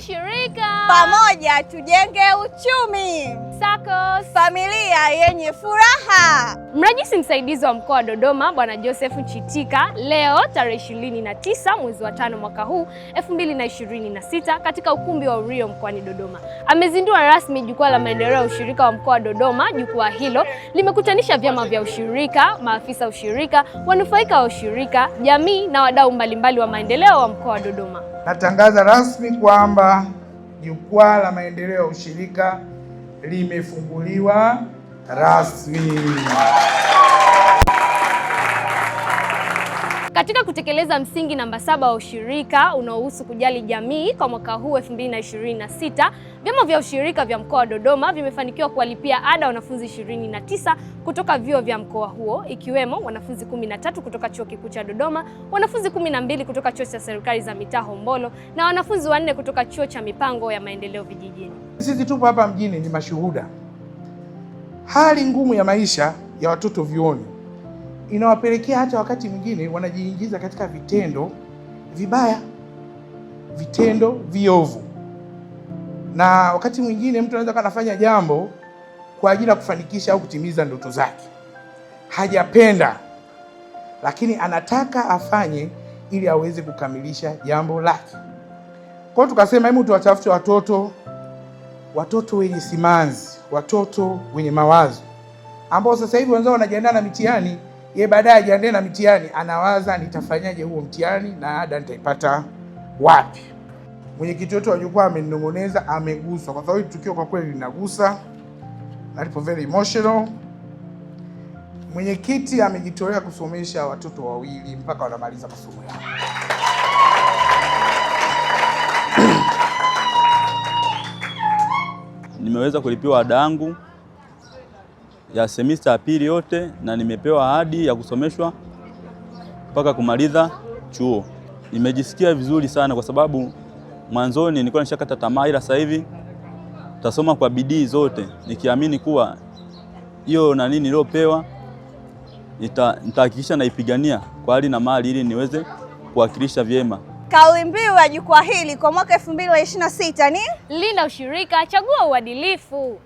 Ushirika, Pamoja tujenge uchumi. SACCOS, Familia yenye furaha. Mrajisi msaidizi wa mkoa wa Dodoma Bwana Joseph Chitika leo tarehe 29 mwezi wa 5 mwaka huu 2026 katika ukumbi wa Urio mkoani Dodoma amezindua rasmi jukwaa la maendeleo ya ushirika wa mkoa wa Dodoma. Jukwaa hilo limekutanisha vyama vya ushirika, maafisa ushirika, wanufaika wa ushirika, jamii na wadau mbalimbali wa maendeleo wa mkoa wa Dodoma. Natangaza rasmi kwamba jukwaa la maendeleo ya ushirika limefunguliwa rasmi. Katika kutekeleza msingi namba 7 wa ushirika unaohusu kujali jamii kwa mwaka huu 2026, vyama vya ushirika vya mkoa wa Dodoma vimefanikiwa kuwalipia ada wanafunzi 29 kutoka vyuo vya mkoa huo, ikiwemo wanafunzi 13 kutoka Chuo Kikuu cha Dodoma, wanafunzi 12 kutoka Chuo cha Serikali za Mitaa Hombolo na wanafunzi 4 kutoka Chuo cha Mipango ya Maendeleo Vijijini. Sisi tupo hapa mjini ni mashuhuda. Hali ngumu ya maisha ya watoto vyuoni inawapelekea hata wakati mwingine wanajiingiza katika vitendo vibaya, vitendo viovu, na wakati mwingine mtu anaweza kuwa anafanya jambo kwa ajili ya kufanikisha au kutimiza ndoto zake, hajapenda, lakini anataka afanye ili aweze kukamilisha jambo lake. Kwa hiyo tukasema hebu tuwatafute watoto wenye simanzi, watoto wenye mawazo ambao sasa hivi wenzao wanajiandaa na mitihani, ye baadaye ajiandae na mitihani, anawaza nitafanyaje huo mtihani na ada nitaipata wapi? Mwenyekiti wetu wa jukwaa ameninong'oneza, ameguswa, kwa sababu hili tukio kwa kweli linagusa na lipo very emotional. Mwenyekiti amejitolea kusomesha watoto wawili mpaka wanamaliza masomo yao. Nimeweza kulipiwa ada yangu ya semista ya pili yote na nimepewa ahadi ya kusomeshwa mpaka kumaliza chuo. Nimejisikia vizuri sana kwa sababu mwanzoni nilikuwa nishakata tamaa, ila sasa hivi tasoma kwa bidii zote nikiamini kuwa hiyo na nini niliopewa nitahakikisha naipigania kwa hali na mali ili niweze kuwakilisha vyema. Kauli mbiu ya jukwaa hili kwa mwaka 2026 ni Linda ushirika, chagua uadilifu.